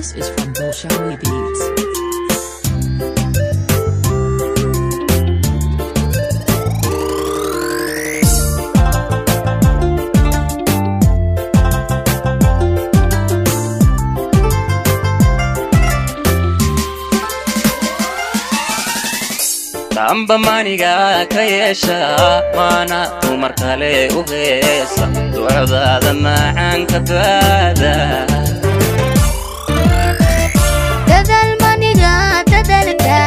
This is from Bolshawi Beats. Amba maniga ka yeesha, maana dumar kale u heesa, ducdaada macaan ka baada. Dadaal maniga dadalka,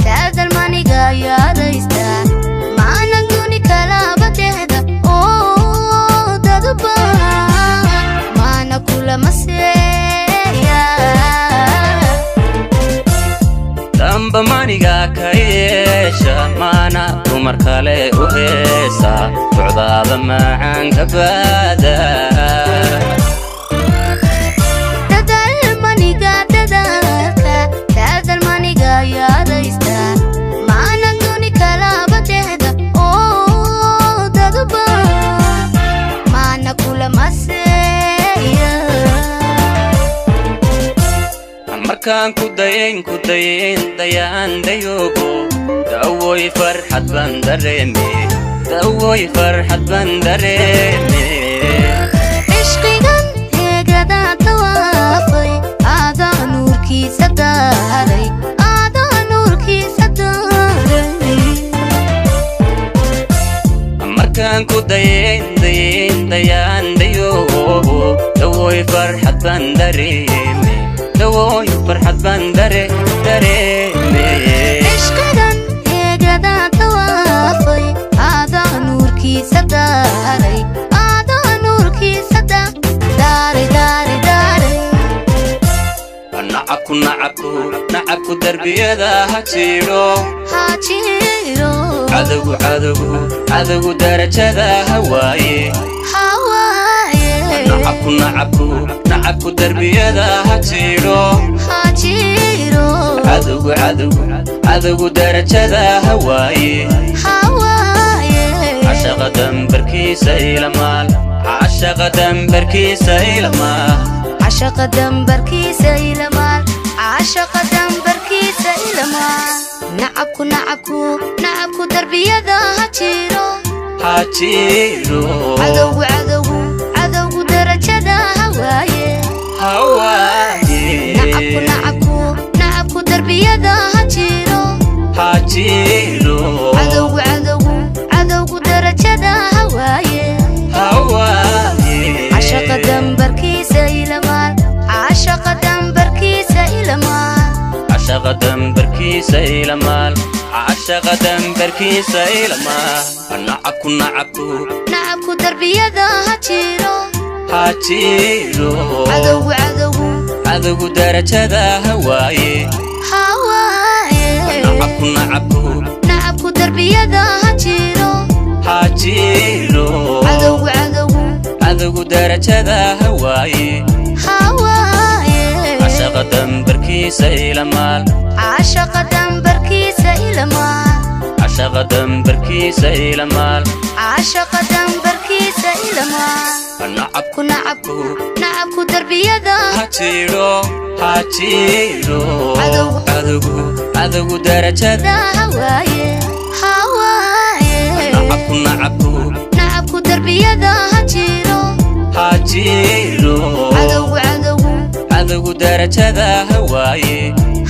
dadaal maniga yaadaysta, maana duni kalaba dehda oo dadba maana kulama seeya. Damba maniga ka yeesha, maana dumar kale u heesa, ducdaada macaan ka baada. Dadaal maniga dadalka, dadaal maniga yaadaysta, maana duni kalaba dehda oo dadba maana kulama seeya. Markaan ku dayayn, ku dayayn, dayaan dayoogo, dawoy farxad baan dareeme, dawoy farxad baan dareeme. Cishqigan heegada tawaafay, aadaa nuurkiisa daaray, aadaa nuurkiisa daaray. Markaan ku dayayn, dayayn, dayaan dayoogo, dawoy farxad baan dareeme, dawoy farxad baan dareeme. Cishqigan heegada tawaafay, aadaa nuurkiisa daaray, aadaa nuurkiisa daaray, daaray, daaray. Nacabku, nacabku, nacabku darbiyada ha jiidho. Ha jiro. Cadowgu, cadowgu, cadowgu darajada ha waaye. Hawaaye. Nacabku, nacabku, nacabku darbiyada ha jiidho. Ha jiro. Cadowgu, cadowgu, cadowgu darajada ha waaye. Hawaaye. Cashaqa dambarkiisa ilamaal, cashaqa dambarkiisa ilamaal. Cashaqa dambarkiisa ilamaal, cashaqa dambarkiisa ilamaal. Nacabku, nacabku, nacabku darbiyada ha jiro. Ha jiro. Cadowgu, cadowgu, cadowgu darajada ha waaye. Ha waaye. Nacabku, nacabku, nacabku darbiyada ha jiro. Ha jiro. Cadowgu, cadowgu, cadowgu darajada ha waaye. Ha waaye. Cashaqa dambarkiisa ilamaal, cashaqa dambarkiisa ilamaal. Cashaqa dambarkiisa ilamaal, cashaqa dambarkiisa ilamaal. Nacabku, nacabku, nacabku darbiyada ha jiro. Ha jiro. Cadowgu, cadowgu, cadowgu darajada ha waaye. Ha waaye. Nacabku, nacabku, nacabku darbiyada ha jiro. Ha jiro. Cadowgu, cadowgu, cadowgu darajada ha waaye. Ha waaye. Cashaqa dambarkiisa ilamaal, cashaqa dambarkiisa ilamaal. Cashaqa dambarkiisa ilamaal. Cashaqa dambarkiisa ilamaal. Nacabku, ku nacabku, nacabku darbiyada ha jiro, ha jiro. Cadowgu. Cadowgu, cadowgu darajada ha waaye, ha waaye. Nacabku, nacabku, nacabku darbiyada ha jiro. Ha jiro. Cadowgu, cadowgu, cadowgu darajada ha waaye.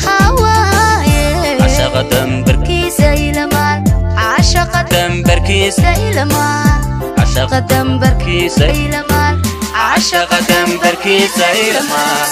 Ha waaye. Cashaqa kiisa ilamaal, cashaqa dambarkiisa ilamaal. Cashaqa dambarkiisa kiisa ilamaal. Cashaqa dambarkiisa ilamaal.